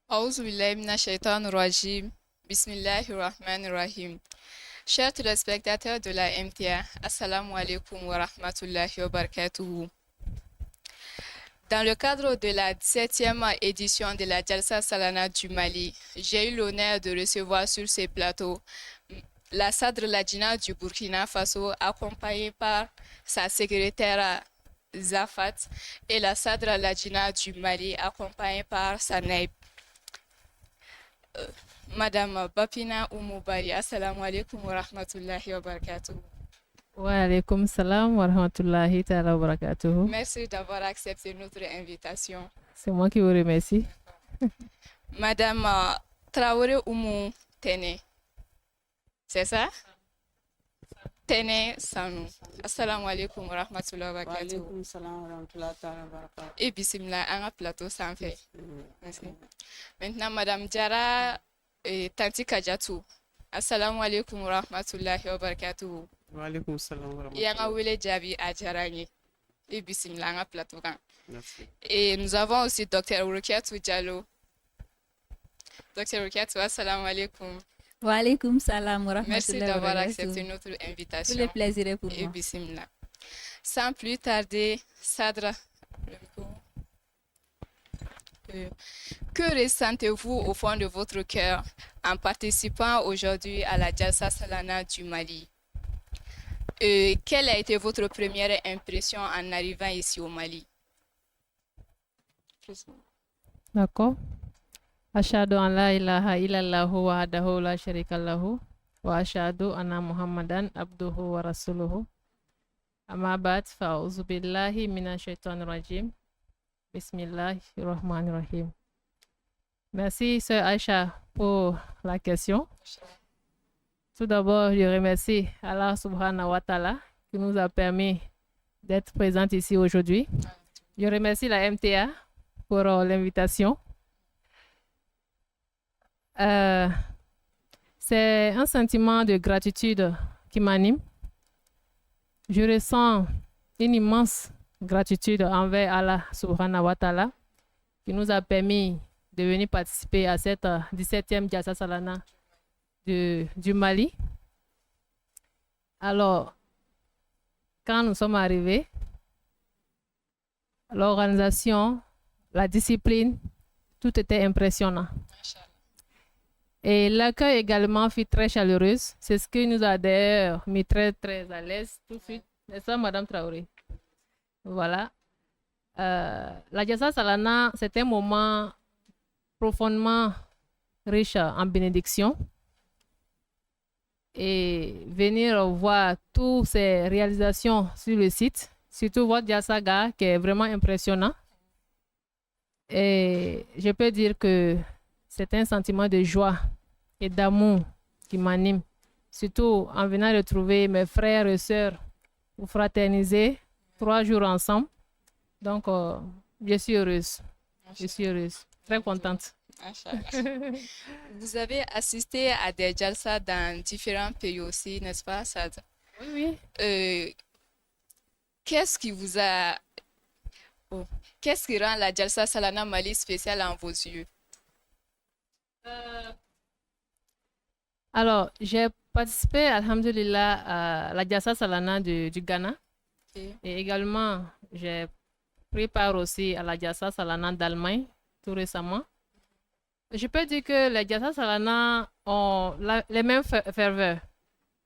أعوذ بالله من الشيطان الرجيم. بسم الله الرحمن الرحيم. Chers téléspectateurs de la MTA, السلام عليكم ورحمة الله وبركاته. Dans le cadre de la 17e édition de la Jalsa Salana du Mali, j'ai eu l'honneur de recevoir sur ce plateau la Sadr Ladjina du Burkina Faso, accompagnée par sa secrétaire Zafat, et la Sadr Ladjina du Mali, accompagnée par sa naïb. Madame Bapina Oumou Barry, السلام عليكم ورحمة الله وبركاته. وعليكم السلام ورحمة الله تعالى وبركاته. Merci d'avoir accepté notre invitation. C'est moi qui vous remercie. Madame Traoré Oumou Tene, c'est ça? Tene Sanou. السلام عليكم ورحمة الله وبركاته. وعليكم السلام ورحمة الله تعالى وبركاته. Et bismillah, an plateau sanfɛ. Merci. Maintenant, Madame Diarra et Tanti Kadjatou. السلام عليكم ورحمة الله وبركاته. وعليكم السلام ورحمة I y'an ka الله. Wele jaabi, a diyara n ye. I bisimila an ka plateau kan. Merci. Et nous avons aussi Dr Rukiatou Diallo. Dr Rukiatou, السلام عليكم. وعليكم السلام ورحمة Merci الله d'avoir وبركاته. Accepté notre Tout invitation. Le plaisir est pour Et moi. bismillah. Sans plus tarder, Sadra, le micro. Que ressentez-vous au fond de votre cœur en participant aujourd'hui à la Jalsa Salana du Mali? Quelle a été votre première impression en arrivant ici au Mali? D'accord. أشهد أن لا إله إلا الله وحده لا شريك له وأشهد أن محمدا عبده ورسوله. أما بعد فأعوذ بالله من الشيطان الرجيم. بسم الله الرحمن الرحيم. Merci, sœur Aïcha, pour la question. Tout d'abord, je remercie Allah سبحانه وتعالى qui nous a permis d'être présente ici aujourd'hui. Je remercie la MTA pour l'invitation. C'est un sentiment de gratitude qui m'anime. Je ressens une immense gratitude envers Allah سبحانه وتعالى qui nous a permis de venir participer à cette 17e Jalsa Salana du Mali. Alors, quand nous sommes arrivés, l'organisation, la discipline, tout était impressionnant. Et l'accueil également fut très chaleureux. C'est ce qui nous a d'ailleurs mis très, très à l'aise tout de suite. N'est-ce pas, Madame Traoré? Voilà. La Jalsa Salana, c'est un moment profondément riche en bénédictions. Et venir voir toutes ces réalisations sur le site, surtout votre Jalsaga qui est vraiment impressionnant. Et je peux dire que c'est un sentiment de joie et d'amour qui m'anime, surtout en venant retrouver mes frères et sœurs pour fraterniser 3 jours ensemble. Donc, je suis heureuse. Je suis heureuse. Très contente. Vous avez assisté à des jalsa dans différents pays aussi, n'est-ce pas, Sad? Oui. Qu'est-ce qui vous a... Oh, qu'est-ce qui rend la Jalsa Salana Mali spéciale en vos yeux? Alors, j'ai participé, الحمد لله, à la Jalsa Salana du Ghana. Et également, j'ai pris part aussi à la Jalsa Salana d'Allemagne, tout récemment. Je peux dire que les Jalsa Salana ont les mêmes ferveurs.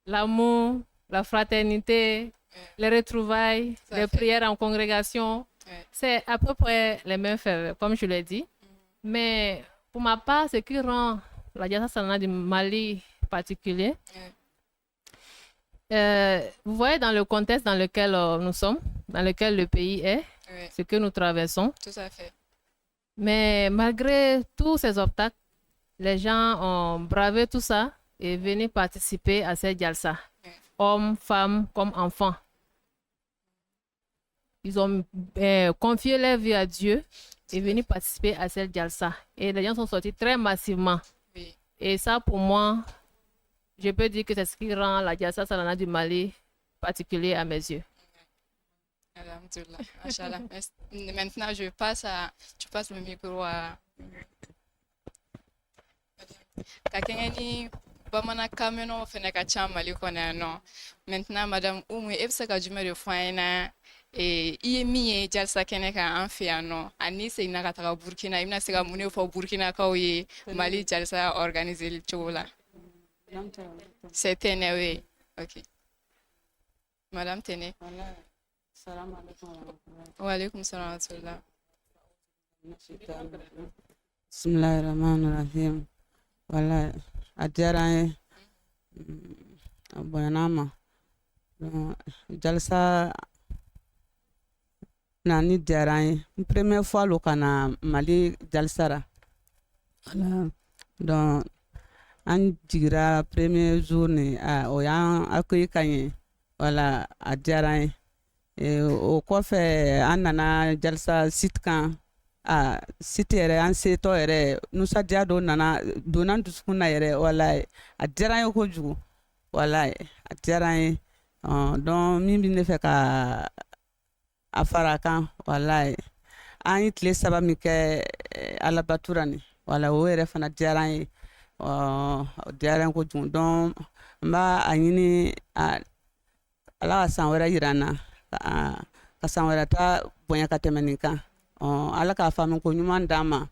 L'amour, la fraternité, les retrouvailles, Tout à les fait. Prières en congrégation. C'est à peu près les mêmes ferveurs, comme je l'ai dit. Mais pour ma part, ce qui rend la Jalsa Salana du Mali particulier, vous voyez dans le contexte dans lequel nous sommes, dans lequel le pays est, ce que nous traversons. Tout à fait. Mais malgré tous ces obstacles, les gens ont bravé tout ça et venu participer à cette jalsa. Hommes, femmes comme enfants. Ils ont confié leur vie à Dieu et venu participer à cette jalsa. Et les gens sont sortis très massivement. Et ça, pour moi, je peux dire que c'est ce qui rend la Jalsa Salana du Mali particulier à mes yeux. الحمد لله. ما شاء الله. Maintenant, je passe à, tu passes le micro à Ka kɛɲɛ ni bamanankan mɛnnaw fɛnɛ ka ca Mali kɔnɔ yan nɔ. Maintenant, madame Umu, e bɛ se ka jumɛn de fɔ an ɲɛna, i ye min ye jalisa kɛnɛ kan an fɛ yan nɔ, ani n'i seginna ka taga Burkina, i bɛna se ka mun de fɔ Burkinakaw ye Mali jalisa organiser cogo la? C'est Tene, oui. Ok. Madame Tene. Salam alaikum wa rahmatullahi. Wa alaikum salam wa rahmatullah. Bismillahirrahmanirrahim. Wala, a diyara an ye. A bonyana an ma. Donc, jalisa nani diyara an ye. N première fois lo ka na Mali jalisa la. Voilà. Donc, an jigira premier jour ni a, o y'an accueilli ka ɲɛ. Voilà, a diyara an ye. O kɔfɛ, an nana jalisa site kan. A site yɛrɛ, an setɔ yɛrɛ, nisɔndiya dɔ nana donna n dusukun na yɛrɛ. Walayi, a diyara an ye kojugu. Walayi, a diyara an ye. Donc min bɛ ne fɛ ka a fara a kan, walayi, an ye tile 3 min kɛ alabatu la nin, wala, o yɛrɛ fana diyara an ye. O diyara an ye kojugu. Donc n b'a a ɲini Ala ka san wɛrɛ yira an na, ka san wɛrɛ ta bonya ka tɛmɛ nin kan. Ala k'a faamu ko ɲuman d'an ma.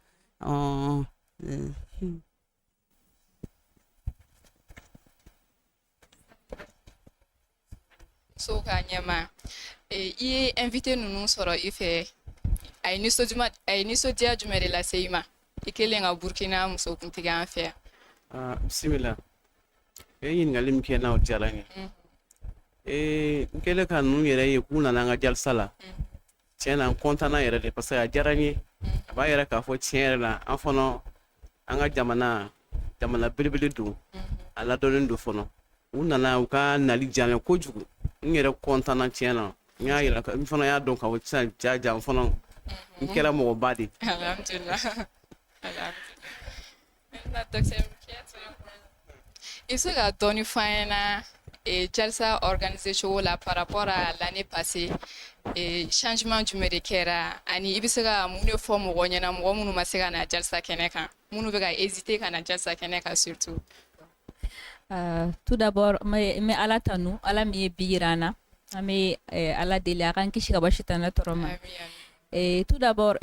So ka ɲɛma, i ye invité ninnu sɔrɔ i fɛ, a ye nisɔndiya jumɛn de lase i ma, i kɛlen ka Burkina musokuntigi an fɛ yan? Ah, bisimila. E ye ɲininkali min kɛ n na, o diyara n ye. N kɛlen ka ninnu yɛrɛ ye k'u nana an ka jalisa la, tiɲɛ na, n kɔntanna yɛrɛ de, parce que a diyara n ye. A b'a yɛrɛ k'a fɔ tiɲɛ yɛrɛ la, an fana, an ka jamana, jamana belebele don, a ladɔnnen don fana. U nana, u ka nali diyara n ye kojugu. N yɛrɛ kɔntanna tiɲɛ na. N y'a yira, n fana y'a dɔn k'a fɔ sisan, ja ja, n fana n kɛra mɔgɔba de ye. Alhamdulillah. Alhamdulillah. Maintenant, docteur Rukiat, i bɛ se ka dɔɔni fɔ an ɲɛna jalisa organisé cogo la par rapport à l'année passée, changement jumɛn de kɛra, ani i bɛ se ka mun de fɔ mɔgɔ ɲɛna, mɔgɔ minnu ma se ka na jalisa kɛnɛ kan, minnu bɛ ka hésiter ka na jalisa kɛnɛ kan surtout? Tout d'abord, n bɛ Ala tanu, Ala min ye bi yira an na. An bɛ Ala deli a k'an kisi ka bɔ sitanɛ tɔɔrɔ ma. Amin, amin. Tout d'abord,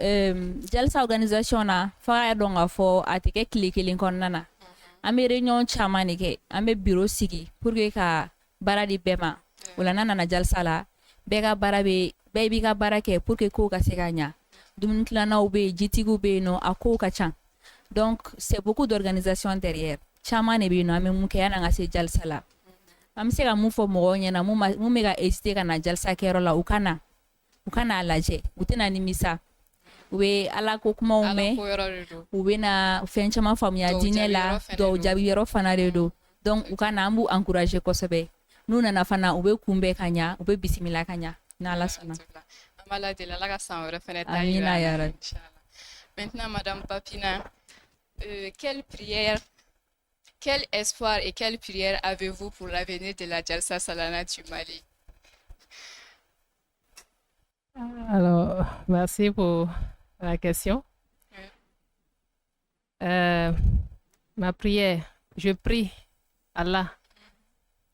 jalisa organisation na, f'a y'a dɔn k'a fɔ a tɛ kɛ tile kelen kɔnɔna na. An bɛ réunion caman de kɛ, an bɛ bureau sigi pour que ka baara di bɛɛ ma. O la, n'a nana jalisa la, bɛɛ ka baara bɛ, bɛɛ b'i ka baara kɛ pour que kow ka se ka ɲa. Dumuni tilannaw bɛ yen, jitigiw bɛ yen nɔ, a kow ka ca. Donc c'est beaucoup d'organisation derrière. Caman de bɛ yen nɔ, an bɛ mun kɛ yanni an ka se jalisa la. An bɛ se ka mun fɔ mɔgɔw ɲɛna, mun bɛ ka hésiter ka na jalisa kɛyɔrɔ la? U ka na, u ka n'a lajɛ, u tɛna nimisa. U bɛ Ala ko kumaw Ala mɛn, ko yɔrɔ de don. U bɛ na fɛn caman faamuya Dɔw diinɛ jaabi la, yɔrɔ fɛnɛ dɔw don. jaabi yɔrɔ fana de don. Donc u ka na, an b'u encourager kosɛbɛ. N'u nana fana, u bɛ kunbɛn ka ɲa, u bɛ bisimila ka ɲa, n'Ala sɔnna. Alhamdulillah. An b'Ala deli, Ala ka san wɛrɛ fɛnɛ ta Amina yira an na, ya Rabbi. inchallah. Maintenant, madame Papina, quelle prière, quel espoir et quelle prière avez-vous pour l'avenir de la Jalsa Salana du Mali? Alors, merci pour la question. Ma prière, je prie Allah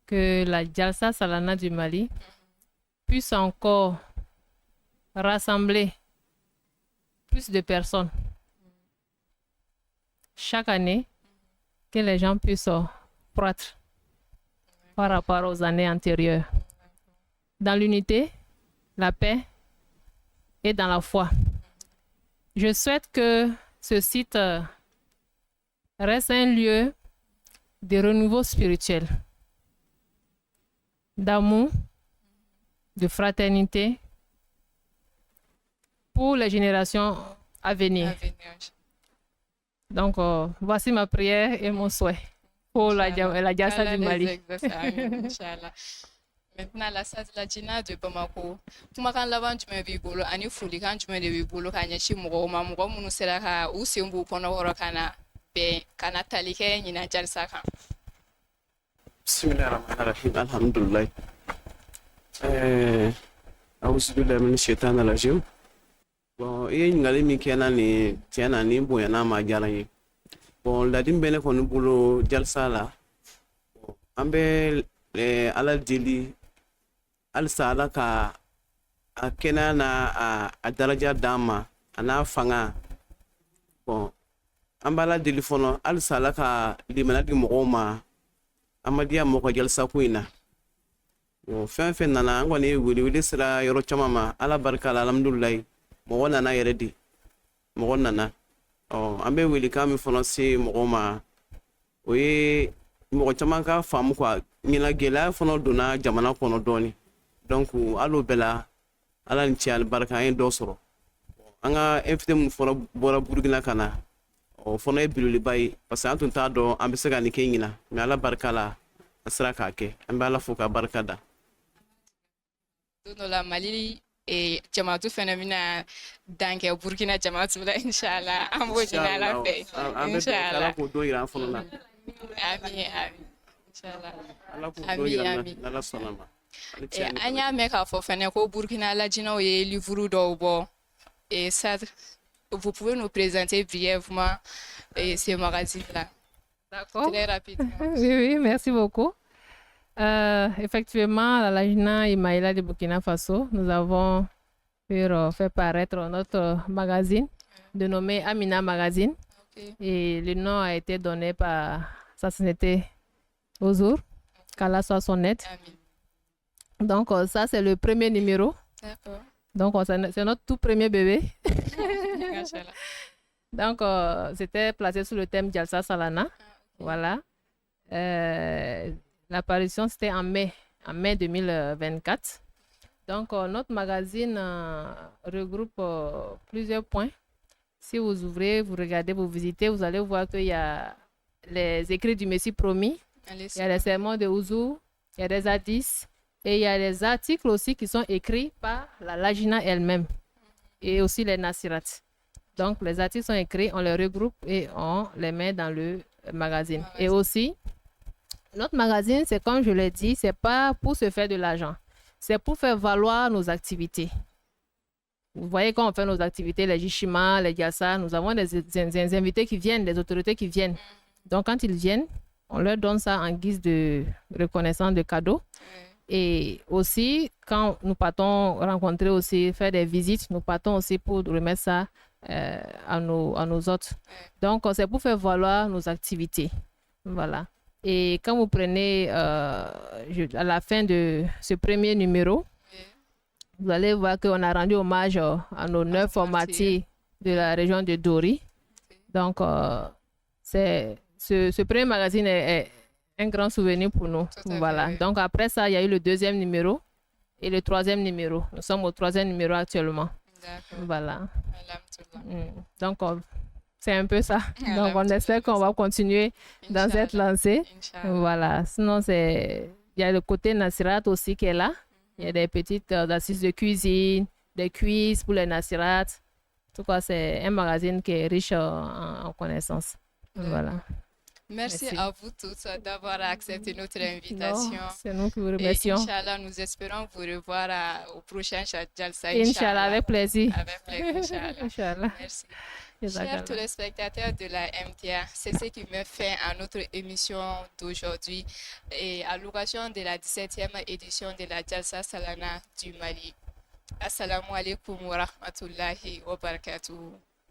que la Jalsa Salana du Mali puisse encore rassembler plus de personnes chaque année, que les gens puissent croître par rapport aux années antérieures. Dans l'unité, la paix et dans la foi. Je souhaite que ce site reste un lieu de renouveau spirituel, d'amour, de fraternité pour les générations à venir. À venir. Donc, voici ma prière et mon souhait pour la Jalsa Allah du les Mali. exauce. Amin, Inch'Allah. Maintenant, la Ladjina de Bamako, kumakan laban jumɛn b'i bolo, ani folikan jumɛn de b'i bolo ka ɲɛsin mɔgɔw ma, mɔgɔ minnu sera ka u sen b'u kɔnɔkɔrɔ ka na bɛn ka na tali kɛ ɲinan jalisa kan? Bismillahirrahmanirrahim. Alhamdulillah. Auzubillahi min shaitanir rajim. Bon, i ye ɲininkali min kɛ n na nin, tiɲɛ na, nin bonyana ma, diyara n ye. Bon, ladi bɛ ne kɔni bolo jalisa la, an bɛ Ala deli halisa Ala ka a kɛnɛya n'a a daraja d'an ma, a n'a fanga. Bon, an b'Ala deli fɔlɔ halisa Ala ka limaniya di mɔgɔw ma Amadiya mɔgɔ ka jalisa ko in na. Bon, fɛn fɛn nana, an kɔni ye welewele sera yɔrɔ caman ma. Ala barika la, alhamdulilayi, mɔgɔ nana yɛrɛ de, mɔgɔ nana. Ɔ, an bɛ welekan min fana se mɔgɔw ma, o ye mɔgɔ caman ka faamu quoi. Ɲinan gɛlɛya fana donna jamana kɔnɔ dɔɔni, donc hali o bɛɛ la, Ala ni cɛ ani barika, an ye dɔ sɔrɔ. An ka invité min fana bɔra Burukina ka na, o fana ye belebeleba ye, parce que an tun t'a dɔn an bɛ se ka nin kɛ ɲinan, mais Ala barika la, an sera k'a kɛ. An bɛ Ala fo k'a barika da. Don dɔ la, Mali jamaatu fɛnɛ bɛna dan kɛ Burukina jamaatu la, inshallah. An b'o ɲini Ala fɛ. An bɛ dugawu kɛ Ala k'o don yira an fana na. Amin, amin, inshallah. Ala k'o don yira an na, n'Ala sɔnna ma. An y'a mɛn k'a fɔ fɛnɛ ko Burukina lajinɛw ye livre dɔw bɔ. Et ça, vous pouvez nous présenter brièvement ces magazines-là? D'accord. Très rapidement. Oui, merci beaucoup. Effectivement, à la Lajna Imaïla de Burkina Faso, nous avons pu faire paraître notre magazine dénommé Amina Magazine. Et le nom a été donné par sa société Ozour, qu'Allah soit son aide. Amin. Donc, ça, c'est le premier numéro. Donc, c'est notre tout premier bébé. Machallah. Donc, c'était placé sous le thème Jalsa Salana. Voilà. L'apparition, c'était en mai 2024. Donc, notre magazine regroupe plusieurs points. Si vous ouvrez, vous regardez, vous visitez, vous allez voir qu'il y a les écrits du Messie promis, Allez, il y a les sermons de Ouzou, il y a des hadiths et il y a des articles aussi qui sont écrits par la Lajina elle-même et aussi les Nassirats. Donc, les articles sont écrits, on les regroupe et on les met dans le magazine. Et aussi, notre magazine, c'est comme je l'ai dit, c'est pas pour se faire de l'argent, c'est pour faire valoir nos activités. Vous voyez, quand on fait nos activités, les Jishima, les Yassa, nous avons des invités qui viennent, des autorités qui viennent. Donc, quand ils viennent, on leur donne ça en guise de reconnaissance, de cadeau. Et aussi, quand nous partons rencontrer aussi, faire des visites, nous partons aussi pour remettre ça à nos hôtes. Donc, c'est pour faire valoir nos activités. Voilà. Et quand vous prenez à la fin de ce premier numéro, vous allez voir qu'on a rendu hommage à nos neuf martyrs de la région de Dori. Donc, c'est ce premier magazine est un grand souvenir pour nous. Voilà. Donc, après ça, il y a eu le deuxième numéro et le troisième numéro. Nous sommes au troisième numéro actuellement. Voilà. Donc, c'est un peu ça. Donc, on espère qu'on va continuer dans cette lancée. Voilà. Sinon, c'est il y a le côté Nassirat aussi qui est là. Il y a des petites assises de cuisine, des quiz pour les Nassirat. En tout cas, c'est un magazine qui est riche en connaissances. Voilà. Merci à vous tous d'avoir accepté notre invitation. C'est nous qui vous remercions. Et Inch'Allah, nous espérons vous revoir au prochain Jalsa. Inch'Allah, avec plaisir. Avec plaisir, Inch'Allah. Inch'Allah. Merci. Chers téléspectateurs de la MTA, c'est ce qui met fin à notre émission d'aujourd'hui et à l'occasion de la 17e édition de la Jalsa Salana du Mali. Assalamu alaikum wa rahmatullahi wa barakatuh.